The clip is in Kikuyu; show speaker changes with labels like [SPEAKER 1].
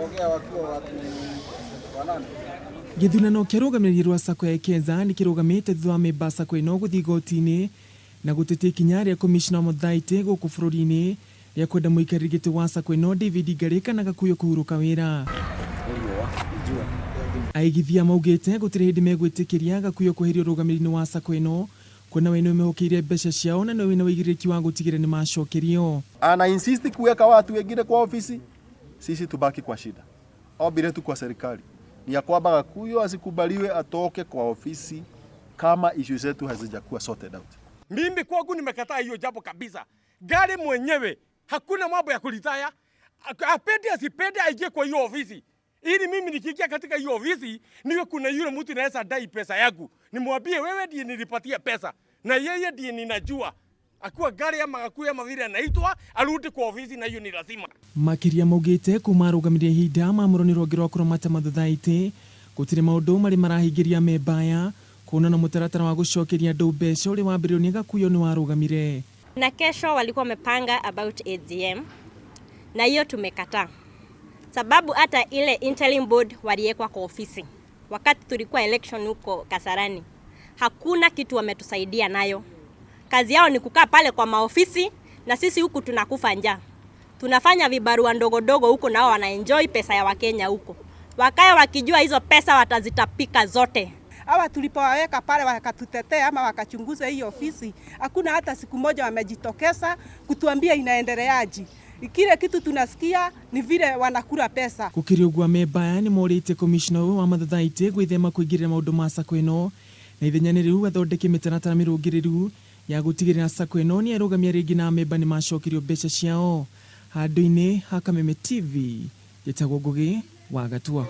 [SPEAKER 1] Wataongea wakiwa watu wanane.
[SPEAKER 2] Gĩthurano kĩa rũgamĩrĩri rwa sacco ya Ekeza nĩ kĩrũgamĩte thutha wa memba sacco ĩno gũthiĩ igoti-inĩ na gũtetia ikinya rĩa komishona wa Mothaitĩ gũkũ bũrũri-inĩ rĩa kwenda mũikarĩri gĩtĩ wa sacco ĩno David Ngarĩ kana Gakuyo kũhurũka wĩra. Aigithia maugĩte gũtirĩ hĩndĩ megwĩtĩkĩria Gakuyo kweherio ũrũgamĩrĩri-inĩ wa sacco ĩno kuona we nĩwe mehokeire mbeca ciao na nĩwe wĩna ũigĩrĩrĩki wa gũtigĩrĩra nĩ macokerio.
[SPEAKER 3] Ana insist kuweka watu wengine kwa ofisi, sisi tubaki kwa shida. Ombi letu kwa serikali ni ya kwamba Gakuyo asikubaliwe atoke kwa ofisi kama issue zetu hazijakuwa sorted out.
[SPEAKER 4] Mimi kwangu nimekataa hiyo jambo kabisa. Gari mwenyewe hakuna mambo ya kuretire, apende asipende aingie kwa hiyo ofisi, ili mimi nikiingia katika hiyo ofisi niwe kuna yule mtu naweza dai pesa yangu, nimwambie wewe ndiye nilipatia pesa na yeye ndiye ninajua akuwa gari ama akuwe ama vile anaitwa arudi kwa ofisi, na hiyo ni lazima.
[SPEAKER 2] Makĩria maugĩte kuma arũgamĩrĩri ihinda maamũrwo nĩ rũhonge rwa kũramata mathothaitĩ gũtirĩ maũndũ marĩ marahingĩria memba aya kuona na mũtaratara wa gũcokeria andũ mbeca ũrĩa wambĩrĩirio nĩ Gakuyo nĩ warũgamire.
[SPEAKER 5] Na kesho walikuwa wamepanga about AGM na hiyo tumekataa, sababu hata ile interim board waliwekwa kwa ofisi wakati tulikuwa election huko Kasarani, hakuna kitu wametusaidia nayo. Kazi yao ni kukaa pale kwa maofisi na sisi huku tunakufa njaa. Tunafanya vibarua ndogo ndogo huko, nao wanaenjoy pesa ya Wakenya huko. Wakae wakijua hizo pesa watazitapika zote.
[SPEAKER 6] Hawa tulipowaweka pale wakatutetea ama wakachunguza hiyo ofisi, hakuna hata siku moja wamejitokeza kutuambia inaendeleaje. Kile kitu tunasikia ni vile wanakula pesa.
[SPEAKER 2] Gũkĩrĩ ũguo amemba aya nĩ morĩtie komishona ũyũ wa mathothaitĩ gwĩthema kũingĩrĩra maũndũ ma sacco ĩno na ithenya-inĩ rĩu athondeke mĩtaratara mĩrũngĩrĩru ya gũtigĩrĩra sacco ĩno nĩ yarũgamia rĩngĩ na amemba nĩ macokerio mbeca ciao. Handũ-inĩ ha Kameme TV, njĩtagwo Ngũgĩ wa Gatua.